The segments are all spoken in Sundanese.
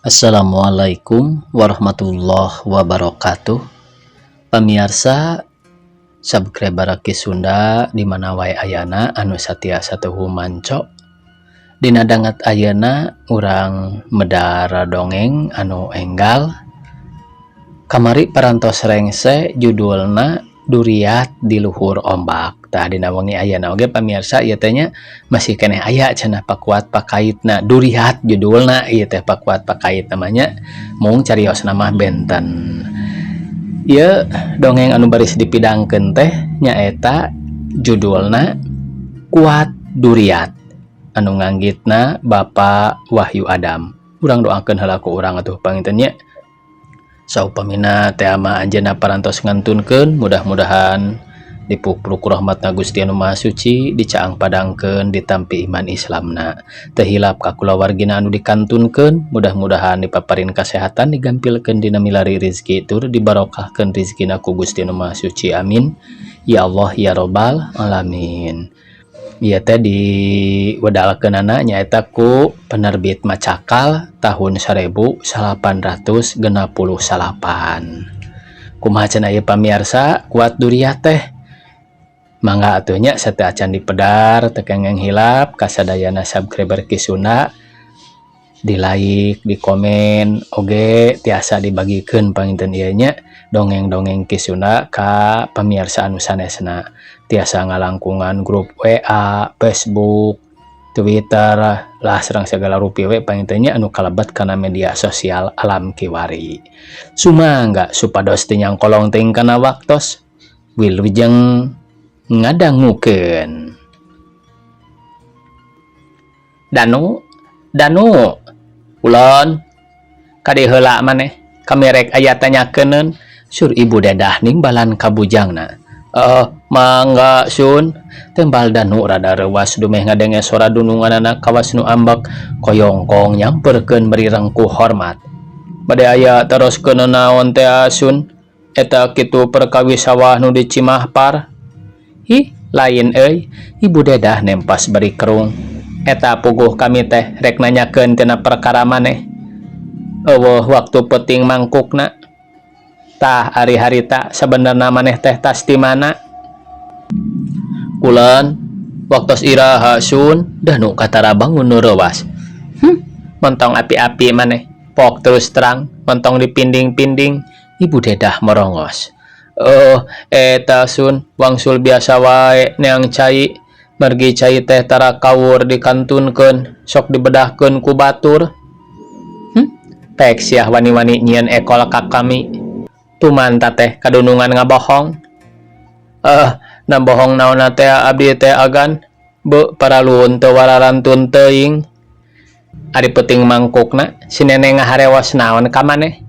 Assalamualaikum warahmatullahi wabarakatuh. Pamiarsa subscriber Ki Sunda di mana wae ayana anu satia satuhu manco. Dina danget ayeuna urang medar dongeng anu enggal. Kamari parantos rengse judulna Duriat di Luhur Ombak. Tah, dina wengi ayeuna oge pamirsa, ieu teh nya masih keneh aya cenah pakuat pakaitna. Duriat judulna ieu teh, pakuat pakait namanya, mung cariosna mah benten. Ieu dongeng anu baris dipidangkeun teh nyaeta judulna Kuat Duriat, anu nganggitna Bapak Wahyu Adam. Urang doakeun heula ku urang atuh panginten nya. Saupamina teh ama anjeunna parantos ngantunkeun, mudah-mudahan dipupuk rahmatna Gusti Anu Maha Suci, dicaang padangkeun, ditampi iman Islamna. Teu hilap ka kulawargina anu dikantunkeun, mudah-mudahan dipaparin kesehatan, digampilkeun dina milari rizki, tur dibarokahkeun rizkina ku Gusti Anu Maha Suci. Amin ya Allah ya Robbal Alamin. Ieu teh diwedalkeunana nyaeta ku penerbit Macakal tahun 1869. Kumaha cenah ieu pamiarsa, Kuat Duriat teh? Mangga atuh nya, sateuacan dipedar, teu kengeng hilap kasadayana subscriber Ki Sunda di like, di komen, oge tiasa dibagikeun panginten ieu nya dongeng-dongeng Ki Sunda ka pamiarsa anu sanesna. Tiasa ngalangkungan grup WA, Facebook, Twitter lah, sareng segala rupi we panginten nya anu kalebet kana media sosial alam kiwari. Sumangga supados teu nyangkolong teuing kana waktos, wilujeng ngadangukeun. Danu, Danu, Ulon, kadieu heula maneh, kami rek aya tanyakeun, sur Ibu Dedah nimbalan ka bujangna. "Eh, mangga, Sun," tembal Danu rada reuwas dumeh ngadenge sora dununganana kawas nu ambek koyongkong nyamperkeun bari rengkuh hormat. "Bade aya taroskeun naon teh, Sun? Eta kitu perkawis sawah nu di Cimahpar?" "Ih, lain euy," Ibu Dedah nempas bari kerung. "Eta puguh kami teh rek nanyakeun tina perkara maneh. Euweuh waktu peuting mangkukna. Tah, ari harita sabenerna maneh teh tas ti mana?" "Kulan, waktos iraha, Sun?" Danu katara bangun nu reuwas. Montong api-api maneh. Pok terus terang, montong dipinding-pinding," Ibu Dedah merongos. "Oh, eta, Sun, wangsul biasa wae neang cai. Margi cai teh tara kawur dikantunkeun, sok dibedahkeun ku batur." Pek siah wani-wani nyieun ekol ka kami. Tumanta teh kadunungan ngabohong." "Eh, na bohong naonna teh abdi teh, agan? Beu paralun teu wararantun teuing. Ari peuting mangkukna si neneng ngaharewas naon ka maneh?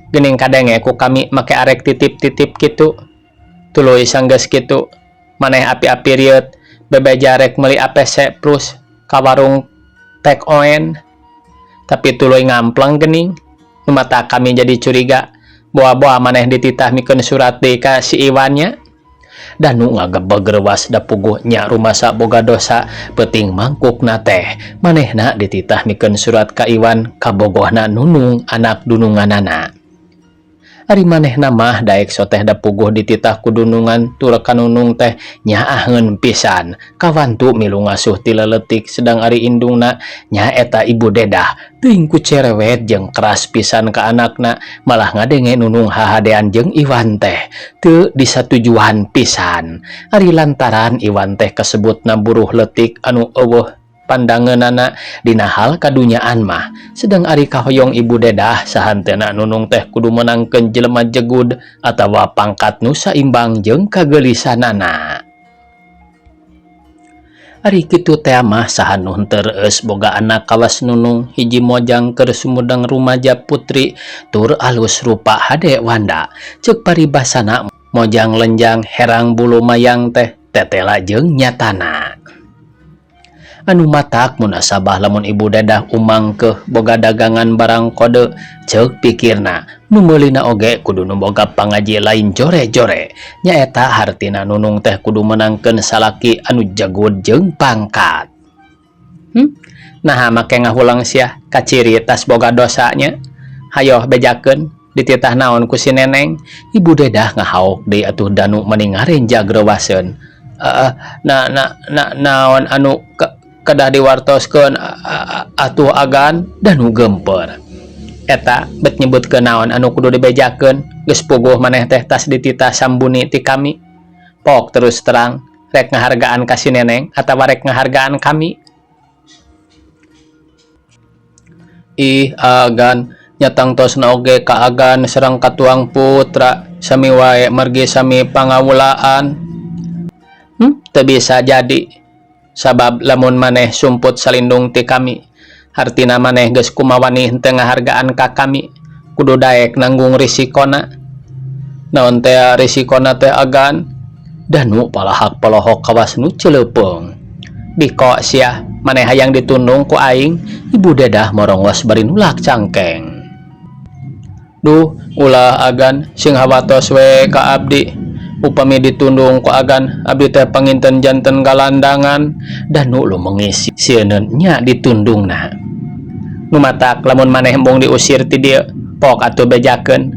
Geuning kadenge ku kami make arek titip-titip kitu. Tuluy sanggeus kitu maneh api-api rieut bebeja rek meuli APC Plus ka warung Tek Oen. Tapi tuluy ngampleng geuning. Nu matak kami jadi curiga, boa-boa maneh dititah mikeun surat deui ka si Iwan nya." Danu ngagebeg reuwas, da puguh nya rumasa boga dosa peuting mangkukna teh manehna dititah mikeun surat ka Iwan, kabogohna Nunung, anak dununganana. Ari manehna mah daek soteh, da puguh dititah ku dunungan tur ka Nunung teh nyaaheun pisan, kawantu milu ngasuh ti leuletik, sedang ari indungna, nyaeta Ibu Dedah, teuing ku cerewet jeung keras pisan ka anakna, malah ngadenge Nunung hahadean jeung Iwan teh teu disatujuan pisan. Ari lantaran Iwan teh kasebutna buruh leutik anu euweuh pandangeunana dina hal kadunyaan mah, sedang ari kahoyong Ibu Dedah sahanteuna Nunung teh kudu meunangkeun jelema jegud atawa pangkat nu saimbang jeung kageulisanana. Ari kitu teh mah, saha nu henteu reueus boga anak kawas Nunung, hiji mojang keur sumedang rumaja putri tur alus rupa, hade wanda. Ceuk paribasana, mojang lenjang herang bulu mayang teh tetela jeung nyatana. Anu matak munasabah lamun Ibu Dedah umangkeuh boga dagangan barang kode, ceuk pikirna nu meulina oge kudu nu boga pangaji, lain jore-jore. Nyaeta hartina Nunung teh kudu meunangkeun salaki anu jegud jeung pangkat. Naha make ngahulang sia, kaciri tas boga dosanya. Hayoh bejakeun dititah naon ku si Neneng. Ibu Dedah ngahaok deui atuh Danu meni ngarenjag reuwaseun. Na na na naon anu kedah diwartoskeun atuh agan Danu gemper. Eta bet nyebutkeun naon anu kudu dibejakeun geus puguh maneh teh tas dititah sambuni ti kami. Pok terus terang rek ngahargaan ka si Neneng atawa rek ngahargaan kami. Ih agan nya tangtosna oge ka agan sareng katuang putra sami wae margi sami pangawulaan. Teu bisa jadi sabab lamun maneh sumput salindung ti kami hartina maneh geus kumawani henteu ngahargaan ka kami kudu daek nanggung risikona. Naon tea risikona teh agan? Danu palahak polohok kawas nu celeupeung. Biko sia maneh hayang ditundung ku aing Ibu Dedah morongos bari nulak cangkeng. Duh ulah agan sing hawatos we ka abdi. Upami ditundung ku agan abdi teh panginten janten galandangan. Danu lumengis sieun nya ditundungna. Nu matak lamun maneh embung diusir ti dieu pok atuh bejakeun.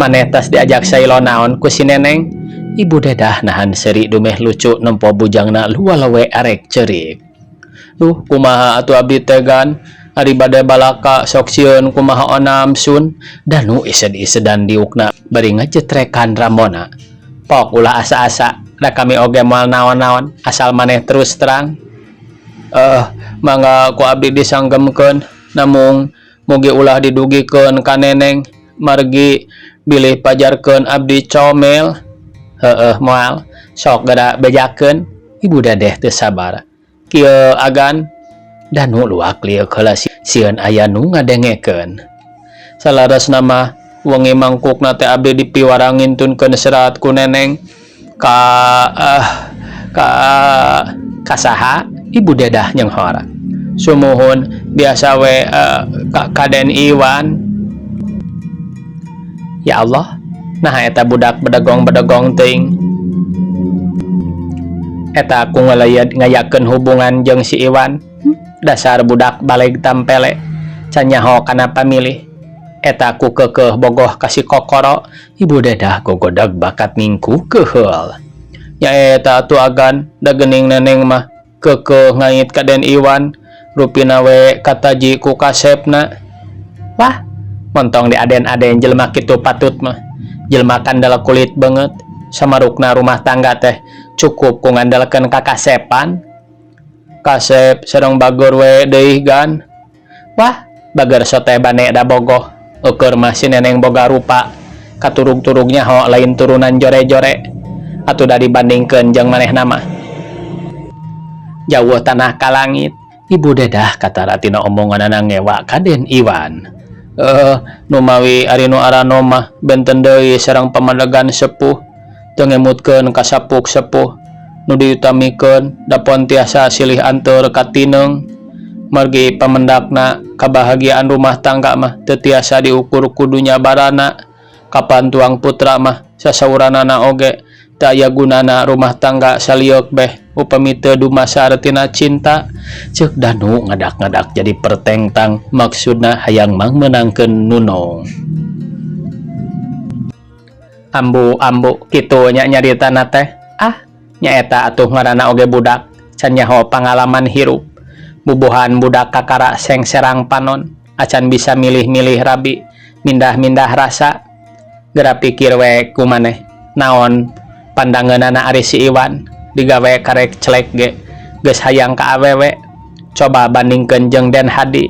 Maneh tas diajak sailo naon ku si Neneng. Ibu Dedah nahan seuri dumeh lucu nempo bujangna luwalewe arek ceurik. Duh kumaha atuh abdi teh gan ari bade balaka sok sieun kumaha onamsun. Danu ised-isedan diukna bari ngajetrekan rambona. Pok ulah asa-asa da kami oge moal naon-naon asal maneh terus terang. Mangga ku abdi disanggemkeun namung mugi ulah didugikeun ka Neneng margi bilih pajarkeun abdi comel. Heueuh moal sok geura bejakeun. Ibu Dedeh teu sabar. Kieu agan Danu luak lieuk heula sieun aya nu ngadengekeun. Salaresna mah wengi mangkukna teh abdi dipiwarang ngintunkeun serat ku Neneng ka ka kasaha. Ibu Dedah nyenghor. Sumuhun biasa we ka Kaden Iwan. Ya Allah, nah eta budak bedegong-bedegong teuing. Eta aku ngalayad ngayakeun hubungan jeung si Iwan. Dasar budak baleg tampele, can nyaho kana pamilih. Eta ku keukeuh bogoh ka si Kokoro. Ibu Dedah gogodag bakat ningku keuheul. Nya eta atuh agan da geuning Neneng mah keukeuh ngait ka Den Iwan. Rupina we kataji ku kasepna. Wah, montong diaden-aden jelema kitu patut mah. Jelema kandel kulit beungeut. Samarukna rumah tangga teh cukup ku ngandalkeun kakasepan. Kasep sareng bageur we deui gan. Wah, bageur sote bane da bogoh. Eueur mah si Neneng boga rupa. Katurug-turug nyaho lain turunan jore-jore. Atuh da dibandingkeun jeung manehna mah. Jauh tanah ka langit. Ibu Dedah katara tina omonganana ngewa ka Den Iwan. Numawi ari nu arano mah benten deui sareng pamadegan sepuh. Teu ngemutkeun ka sapuk sepuh. Nu diutamikeun dapon tiasa silih anteur ka tineung. Margi pamendakna kabahagiaan rumah tangga mah teu tiasa diukur ku dunya barana. Kapan tuang putra mah sasauranana oge teu aya gunana rumah tangga salieuk beh upami teu dumasar tina cinta. Ceuk Danu ngadak-ngadak jadi pertengtang maksudna hayang mangmeunangkeun Nunung. Ambu-ambu kitu nya nyaritana teh. Ah, nyaeta atuh ngaranna oge budak can nyaho pangalaman hirup. Bubuhan budak kakara sengserang panon acan bisa milih-milih rabi, mindah-mindah rasa. Geura pikir we ku maneh naon pandangeunana ari si Iwan digawe karek celek ge geus hayang ka awewe. Coba bandingkeun jeung Den Hadi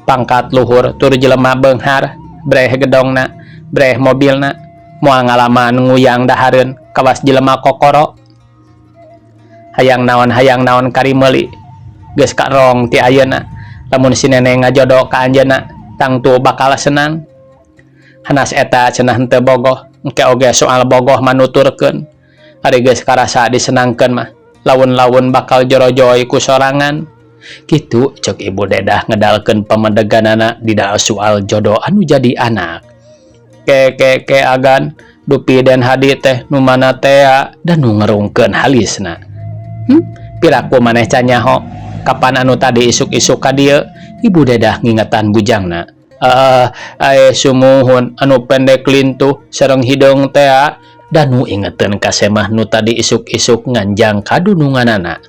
pangkat luhur tur jelema beunghar breh gedongna breh mobilna moal ngalaman nguyang dahareun kawas jelema kokoro. Hayang naon hayang naon kari meuli geus karong ti ayeuna lamun si Neneng ngajodo ka anjeunna tangtu bakal senang. Hanas eta cenah henteu bogoh engke oge soal bogoh manuturkeun ari geus karasa disenangkeun mah laun-laun bakal jorojoy ku sorangan. Kitu ceuk Ibu Dedah ngedalkeun pamedeganana dina soal jodoh anu jadi anak. Ke ke ke agan dupi Den Hadi teh nu mana tea dan nu ngerungkeun halisna. Piraku maneh can nyaho kapan anu tadi isuk-isuk ka dieu? Ibu Dedah ngingetan bujangna. Ah, ae sumuhun anu pendek lintuh sareng hideung tea. Danu ingeteun ka Semah nu tadi isuk-isuk nganjang ka dununganana.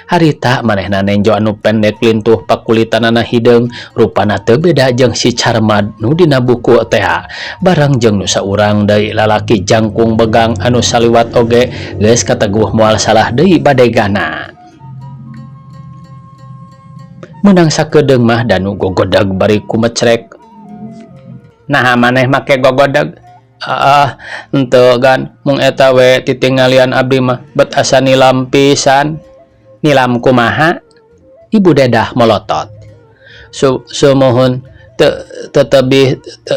Harita manehna nenjo anu pendek lintuh pakulitanana hideung rupana teu beda jeung si Carmad nu dina buku tea. Bareng jeung nu saurang deui lalaki jangkung begang anu saliwat oge geus kateguh moal salah deui badegana. Meunang sakedeung mah Danu gogodag bari kumecrek. Naha maneh make gogodag? Ah, henteu gan, mung eta we titinggalian abdi mah bet asa nilam pisan. Nilam kumaha? Ibu Dedah molotot. Su sumuhun te tetebih te,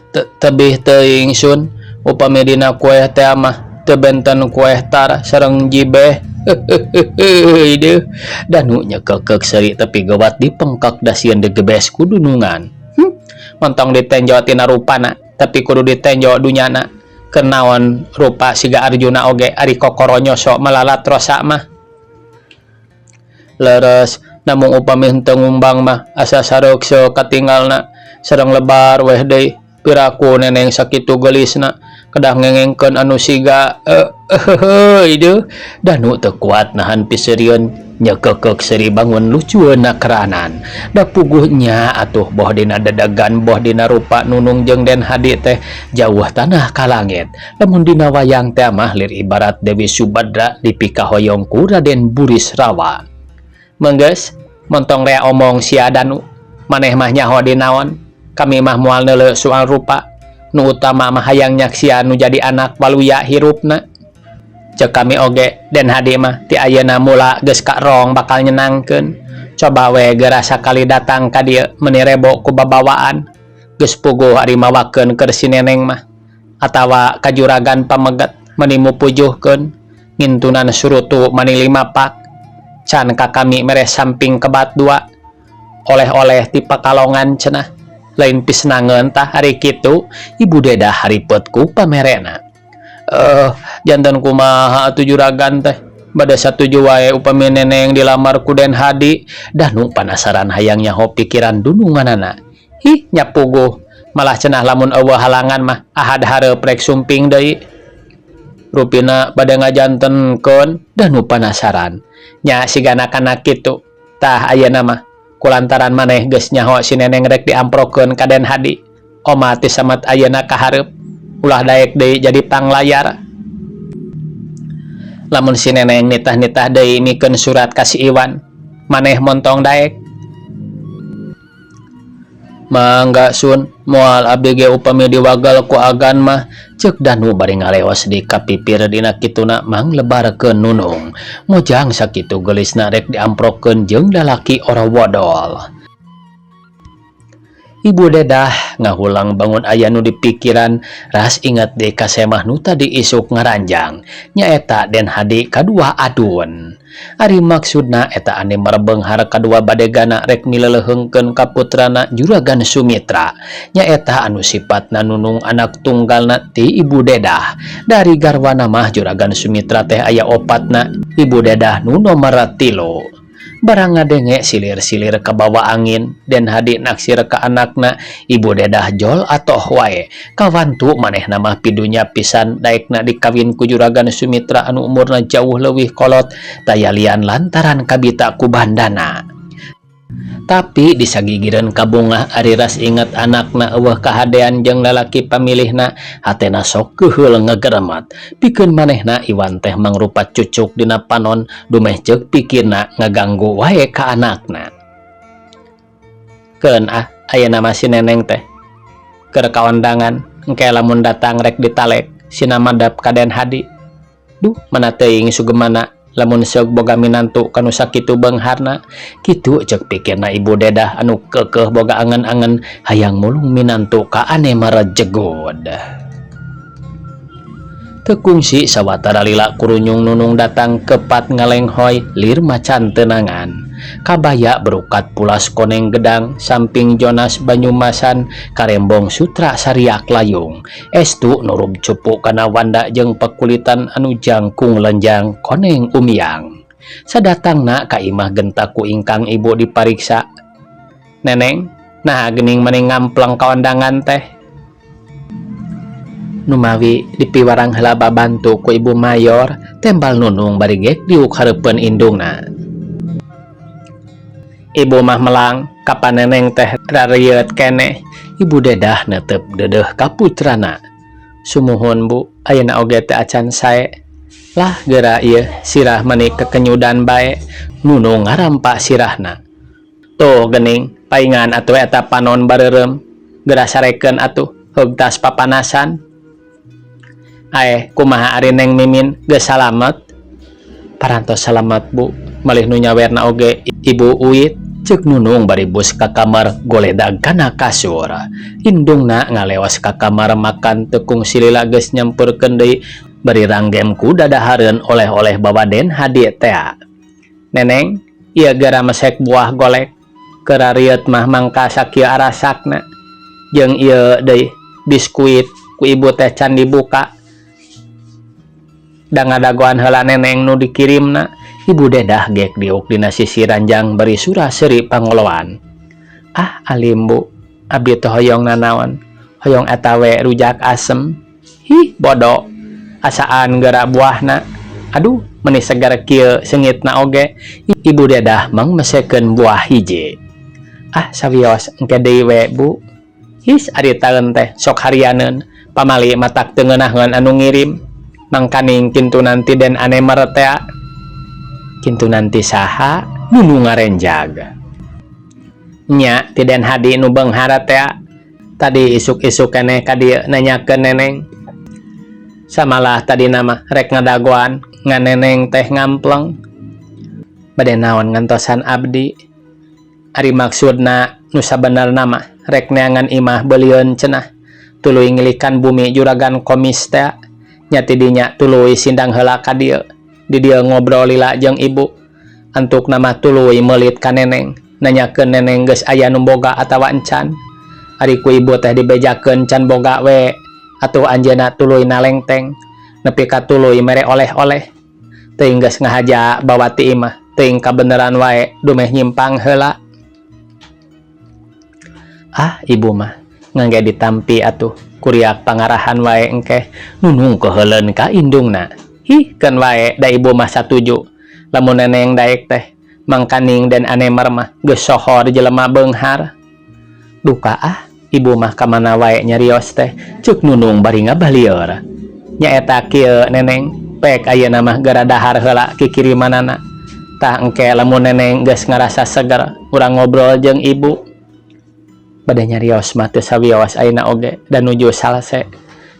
te, tebih teuing sun upami dina kueh teh mah teu benten kueh tar sareng jibeh. Heuheuheuy deuh. Danu nyekekeuk seuri tepi gewat dipengkek da sieun digebes ku dunungan. Montong ditenjo tina rupana, tapi kudu ditenjo dunyana. Keur naon rupa siga Arjuna oge ari kokoronyoso melalat rosa mah. Leres, namung upami henteu ngumbang mah asa sareukseuk katinggalna sareng lebar weh deui. Piraku neneng sakitu geulisna kedah ngengengkeun anu siga heuheuy deuh. Danu teu kuat nahan piseurieun nyekekeuk seuri bangun lucueunna keranan. Da puguh nya atuh boh dina dedegan boh dina rupa Nunung jeung Den Hadi teh jauh tanah ka langit. Lamun dina wayang teh mah lir ibarat Dewi Subadra dipikahoyong ku Raden Burisrawa. Menggeus montong rea omong sia Danu, maneh mah nyaho dinaon? Kami mah moal neuleu soal rupa, nu utama mah hayang nyaksian nu jadi anak waluya hirupna. Cek kami oge Den Hadi mah ti ayeuna mula geus karong bakal nyenangkeun. Coba we geura sakali datang ka dieu meuni rebo ku babawaan. Geus puguh ari mawakeun keur si neneng mah. Atawa ka juragan pameget meuni mupujuhkeun ngintunan surutu mani lima pak. Can ka kami mere samping kebat dua. Oleh-oleh ti Pakalongan cenah. Lain pisenangeun tah ari kitu, Ibu Dedah haripet ku pamerena. Eh, janten kumaha atuh juragan teh? Bade satuju wae upami neneng dilamar ku Den Hadi. Danu panasaran hayang nyaho pikiran dununganana. Hih, nya puguh. Malah cenah lamun eueuh halangan mah ahad hareup rek sumping deui. Rupina bade ngajantenkeun, Danu panasaran. Nya sigana kana kitu. Tah ayeuna mah kulantaran maneh geus nyaho si neneng rek diamprokeun ka Den Hadi. Oma ti samet ayeuna ka hareup ulah daek deui jadi panglayar. Lamun si neneng nitah-nitah deui mikeun surat ka si Iwan, maneh montong daek. Mangga sun, moal abdi ge upami diwagal ku agan mah, ceuk Danu bari ngaleos di ka pipir dina kituna manglebarkeun Nunung. Mojang sakitu geulisna rek diamprokeun jeung lalaki orowodol. Ibu Dedah ngahulang bangun aya nu dipikiran ras inget deui ka Semah nu tadi isuk ngaranjang nyaeta Den Hadi kadua Adun. Ari maksudna eta ane marebenghar kadua badegana rek mileleuheungkeun ka putrana Juragan Sumitra nyaeta anu sipatna Nunung anak tunggalna ti Ibu Dedah. Dari garwana mah Juragan Sumitra teh aya opatna, Ibu Dedah nu nomor 3. Barang ngadenge silir-silir kabawa angin Den Hadi naksir ka anakna, Ibu Dedah jol atoh wae. Kawantu manehna mah pidunya pisan daekna dikawin ku Juragan Sumitra anu umurna jauh leuwih kolot taya lian lantaran kabita ku bandana. Tapi disagigireun kabungah ari ras inget anakna eueuh kahadean jeung lalaki pamilihna, hatena sok keuheul ngegeremet. Pikeun manehna Iwan teh mangrupa cucuk dina panon dumeh ceuk pikirna ngaganggu wae ka anakna. Keun ah ayeuna mah si neneng teh keur kaondangan engke lamun datang rek ditalek sina madep ka Den Hadi. Duh mana teuing sugemana lamun seug boga minantu kanu sakitu beungharna. Kitu ceuk pikirna Ibu Dedah anu keukeuh boga angen-angen hayang mulung minantu ka ane marejegod. Teu kungsi sawatara lila kurunyung Nunung datang kepat ngalenghoy lir macan tenangan. Kabaya berukat pulas koneng gedang samping Jonas Banyumasan karembong sutra sariak layung. Estu nurub cupu kana wanda jeung pekulitan anu jangkung lenjang koneng umiang. Sadatangna ka imah genta ku ingkang ibu dipariksa. Neneng, Naha geuning mani ngampleng ka ondangan teh. Numawi dipiwarang heula babantu ku Ibu Mayor, tembal Nunung bari gek diuk hareupeun indungna. Ibu mah melang kapan Neneng teh rarieut keneh. Ibu Dedah neuteup deudeuh ka putrana. Sumuhun Bu, ayeuna oge teu acan sae. Lah geura ieu sirah mani kekenyudan bae. Nunung ngarampa sirahna. Tuh geuning paingan atuh eta panon bareureum. Geura sarekeun atuh heug tas papanasan. Aeh kumaha ari Neng Mimin geus salamet? Parantos salamet Bu, malih nu nyawerna oge Ibu Uit. Ceuk Nunung bari bus ka kamar goledag kana kasur. Indungna ngaleos ka kamar makan teu kungsi lila geus nyampurkeun deui bari ranggem ku dadahareun oleh-oleh bawaden hadi tea. Neneng, ieu geura mesek buah golek. Keur rarieut mah mangka sakieu arasakna. Jeung ieu deui biskuit ku ibu teh can dibuka. Da ngadagoan heula Neneng nu dikirimna. Ibu Dedah gek diuk dina sisi ranjang bari sura-seuri pangoloan. Ah alim Bu, abdi teh hoyong nanaon, hoyong eta we rujak asem. Hih bodo, asaan geura buahna. Aduh, meni seger kieu seungitna oge. Ibu Dedah mangmesekeun buah hiji. Ah sawios engke deui we Bu. His ari taeun teh sok harianeun, pamali matak teu ngeunaheun anu ngirim. Mangkaning kintu nanti den anemer tea. Kintu nanti saha Nunu ngarenjag. Nya ti Den Hadi nu beunghar tea. Tadi isuk-isuk keneh ka dieu nanyakeun Neneng. Samalah tadina mah rek ngadagoan ngan Neneng teh ngampleng. Bade naon ngantosan abdi. Ari maksudna nu sabenerna mah rek neangan imah beulieun cenah. Tuluy ngilikan bumi juragan komis tea. Nya ti dinya tuluy sindang heula ka dieu. Di dieu ngobrol lila jeung ibu. Antukna mah tuluy meulit ka Neneng. Nanyakeun Neneng geus aya nu boga atawa encan. Ari ku ibu teh dibejakeun can boga we. Atuh anjeunna tuluy nalengteng. Nepi ka tuluy mere oleh-oleh. Teuing geus ngahaja bawa ti imah. Teuing kabeneran wae dumeh nyimpang heula. Ah ibu mah ngangge ditampi atuh. Kuriak pangarahan wae engkeh. Nunung keheuleun ka indungna. Hih keun wae da ibu mah satuju. Lamun Neneng daek teh mangkaning Den Anemer mah geus sohor jelema beunghar. Duka ah ibu mah ka mana wae nyarios teh. Ceuk Nunung bari ngabalieur. Nyaeta kieu Neneng, pek ayeuna mah geura dahar heula kikirimanana. Tah engke lamun Neneng geus ngarasa seger, urang ngobrol jeung ibu. Bade nyarios mah teu sawios ayeuna oge da nuju salse.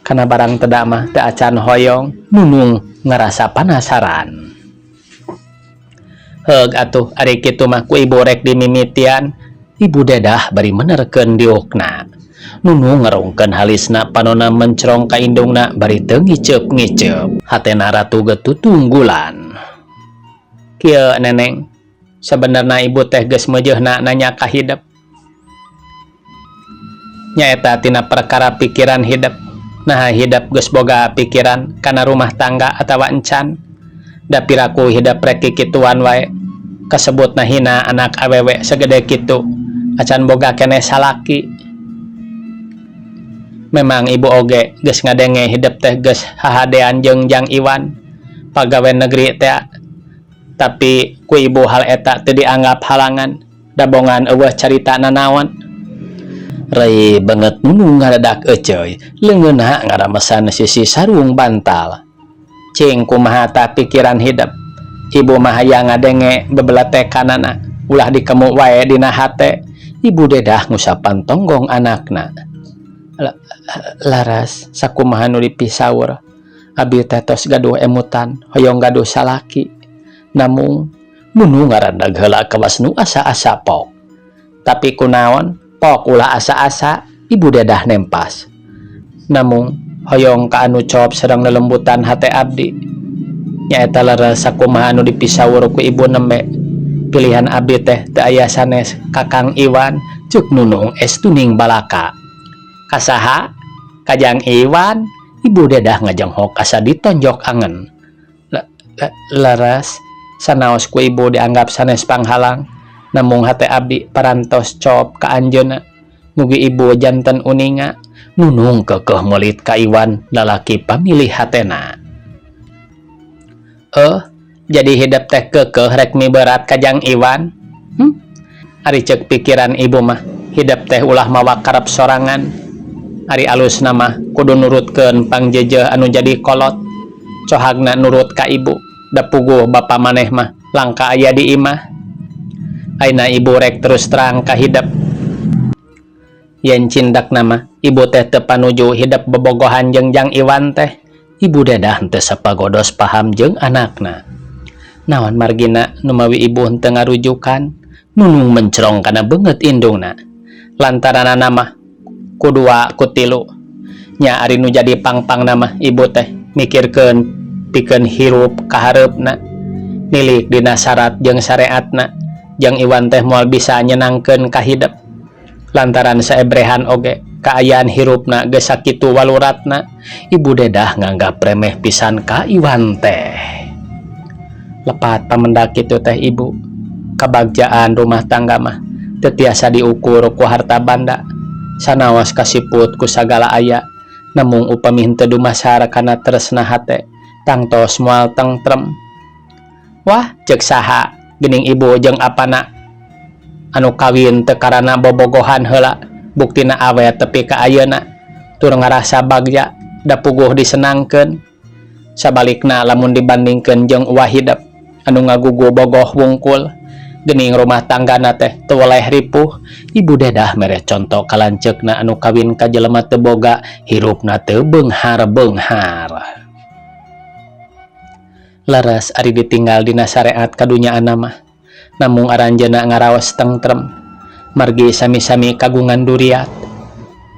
Kana barang teda mah teu acan hoyong. Nunung ngarasa panasaran. Heug atuh ari kitu mah ku ibu rek dimimitian. Ibu Dedah bari menerkeun diukna. Nunung ngerungkeun halisna panonna mencrong ka indungna bari teu ngiceup-ngiceup. Hatena ratu getutunggulan. Kieu Neneng, sabenerna ibu teh geus meujeuhna nanya ka hidep. Nyaeta tina perkara pikiran hidep. Naha hidep geus boga pikiran kana rumah tangga atawa encan. Da piraku hidep rek kikituan wae. Kasebutna hina anak awewe segede kitu acan boga keneh salaki. Memang ibu oge geus ngadenge hidep teh geus hahadean jeung Jang Iwan pagawe negeri tea. Tapi ku ibu hal eta teu dianggap halangan. Dabongan eueuh carita nanaon. Rei banget Nunung ngadadak eceuy, leungeunna ngaramesan sisi sarung bantal. Cing kumaha tah pikiran hidep. Ibu mah hayang ngadenge bebeletekanana, ulah dikemu wae dina hate. Ibu Dedah ngusapan tonggong anakna. Laras sakumaha nu dipisaur. Abi teh tos gaduh emutan, hoyong gaduh salaki. Namung Nunung ngarandag heula kawas nu asa-asa pok. Tapi kunaon pok ulah asa-asa, Ibu Dedah nempas. Namung hoyong ka anu cop sareng lelembutan hate abdi. Nyaeta leres sakumaha anu dipisawur ku ibu nembe. Pilihan abdi teh teu aya sanes ka Kang Iwan, ceuk Nunung estuning balaka. Kasaha? Ka Jang Iwan. Ibu Dedah ngajenghok asa ditonjok angen. Leres sanaos ku ibu dianggap sanes panghalang. Namung hate abdi parantos cop ka anjeunna. Mugi ibu janten uninga. Nunung keukeuh meulit ka Iwan lalaki pamilih hatena. Eh, jadi hidep teh keukeuh rek miberat ka Jang Iwan? Hm? Ari ceuk pikiran ibu mah, hidep teh ulah mawa karep sorangan. Ari alusna mah kudu nurutkeun pangjeujeuh anu jadi kolot. Cohagna nurut ka ibu, da puguh bapa maneh mah langka aya di imah. Ayeuna ibu rek terus terang ka hidep. Yen cindekna mah ibu teh teu panuju hidep bobogohan jeung Jang Iwan teh. Ibu Dedah henteu sapagodos paham jeung anakna. Naon margina numawi ibu henteu ngarujukan? Nunung mencrong kana beungeut indungna. Lantaranana mah ku dua ku tilu. Nya ari nu jadi pang-pangna mah ibu teh mikirkeun pikeun hirup ka hareupna. Nilik dina sarat jeung sareatna, Jang Iwan teh moal bisa nyenangkeun ka hidep. Lantaran saebrehan oge kaayaan hirupna geus sakitu waluratna, Ibu Dedah nganggap remeh pisan ka Iwan teh. Lepat pamendak kitu teh ibu, kabagjaan rumah tangga mah teu tiasa diukur ku harta banda. Sanaos kasiput ku sagala aya, namung upami henteu dumasar kana tresna hate, tangtos moal tentrem. Wah, ceuk saha geuning ibu jeung apana anu kawin teu karana bobogohan heula, buktina awet tepi ka ayeuna tur ngarasa bagja da puguh disenangkeun. Sabalikna lamun dibandingkeun jeung uwa hidep anu ngagugu bogoh wungkul, geuning rumah tanggana teh teu weleh ripuh. Ibu Dedah mere conto ka lanceukna anu kawin ka jelema teu boga, hirupna teu beunghar-beunghar. Leres ari ditinggal dina sareat kadunyaanna mah, namung aranjeunna ngaraos tentrem margi sami-sami kagungan duriat.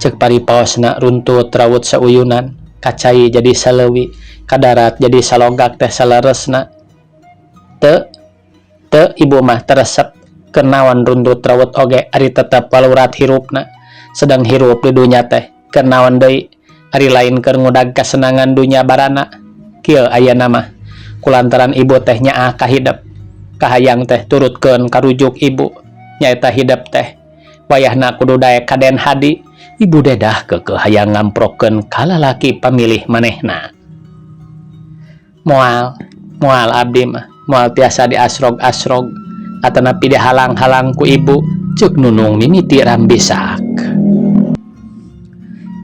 Ceuk paripaosna runtut raut sauyunan, ka cai jadi saleuwi, ka darat jadi salogak teh saleresna. Teu teu ibu mah teu resep keur naon runtut raut oge ari tetep walurat hirupna. Sedang hirup di dunya teh keur naon deui ari lain keur ngudag kasenangan dunya barana. Kieu ayana mah kulantaran ibu teh nyaah ka hidep, kahayang teh turutkeun karujuk ibu, nyaeta hidep teh wayahna kudu daek ka Den Hadi. Ibu Dedah keukeuh hayang ngamprokeun ka lalaki pamilih manehna. Moal, moal abdi mah moal tiasa diasrog-asrog atanapi dihalang-halang ku ibu, ceuk Nunung mimiti rambisak.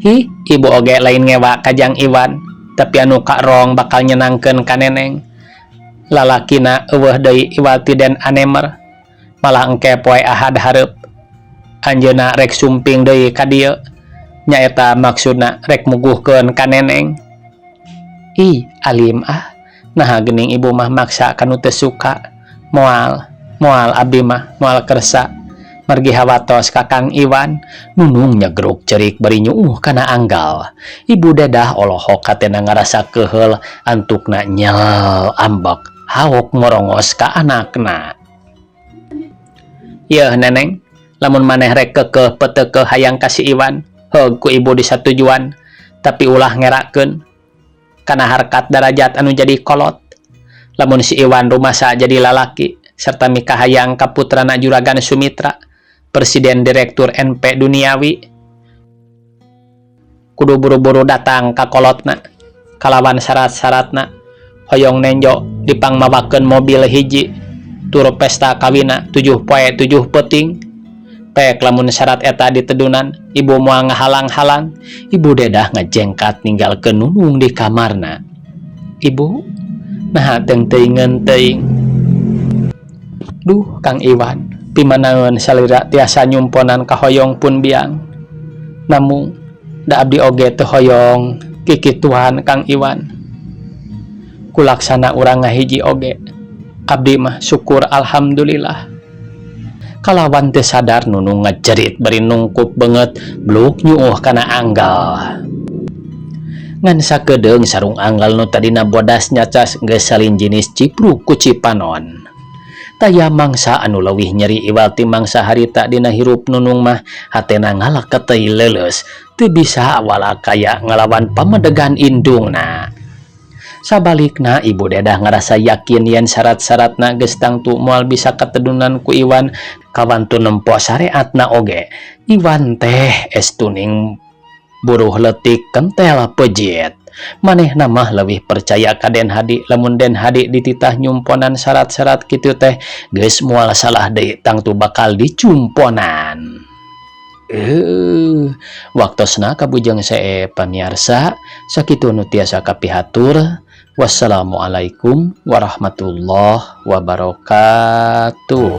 Hi, ibu oge lain ngewa ka Jang Iwan, tapi anu kaerong bakal nyenangkeun ka neneng. Lalakina eueuh deui iwal ti Den Anemer, malah engke poe Ahad hareup anjeunna rek sumping deui ka dieu, nyaeta maksudna rek muguhkeun ka neneng. Ih, alim ah, naha geuning ibu mah maksa ka nu teu suka. Moal, moal abdi mah moal kersa margi hawatos ka Kang Iwan. Nunung nyegruk cerik bari nyuuh kana anggal. Ibu Dedah olohok hatena ngarasa keuheul, antukna nyel ambek haok ngorongos ka anakna. Yeuh neneng, lamun maneh rek keukeuh peuteukeuh hayang ka si Iwan, heug ku ibu disatujuan, tapi ulah ngerakeun kana harkat darajat anu jadi kolot. Lamun si Iwan rumasa jadi lalaki serta mikahayang ka putrana Juragan Sumitra, Presiden Direktur NP Duniawi, kudu buru-buru datang ka kolotna kalawan syarat-syaratna hoyong nenjo dipangmawakeun mobil hiji tur pesta kawina 7 poe 7 peuting. Pek lamun syarat eta ditedunan, ibu moal ngahalang-halang. Ibu Dedah ngajengkat ninggalkeun Nunung di kamarna. Ibu, naha teung-teuingeun teuing? Duh Kang Iwan, pimanaeun salira tiasa nyumponan kahoyong pun biang. Namung da abdi oge teu hoyong kikituan Kang Iwan. Kulaksana urang ngahiji oge, abdi mah syukur alhamdulillah. Kalawan teu sadar Nunung ngajerit bari nungkup beungeut bluk nyuuh kana anggal. Ngan sakedeung sarung anggal nu tadina bodas nyacas geus salin jinis cipruk ku cipanon. Taya mangsa anu leuwih nyeri iwal ti mangsa harita dina hirup Nunung mah hatena ngalaketei leuleus teu bisa walakaya ngalawan pamedegan indungna. Sabalikna, Ibu Dedah ngerasa yakin yen syarat-syaratna geus tangtu moal bisa katedunan ku Iwan, kawantu nempo syariatna oge. Iwan teh estuning buruh leutik, kentel, pejit. Manehna mah leuwih percaya ka Den Hadi. Lamun Den Hadi dititah nyumponan syarat-syarat kitu teh, geus moal salah deui, tangtu bakal dicumponan. Waktosna kabujeng seep, pamiarsa. Sakitu nu tiasa kapihatur. Wassalamualaikum warahmatullahi wabarakatuh.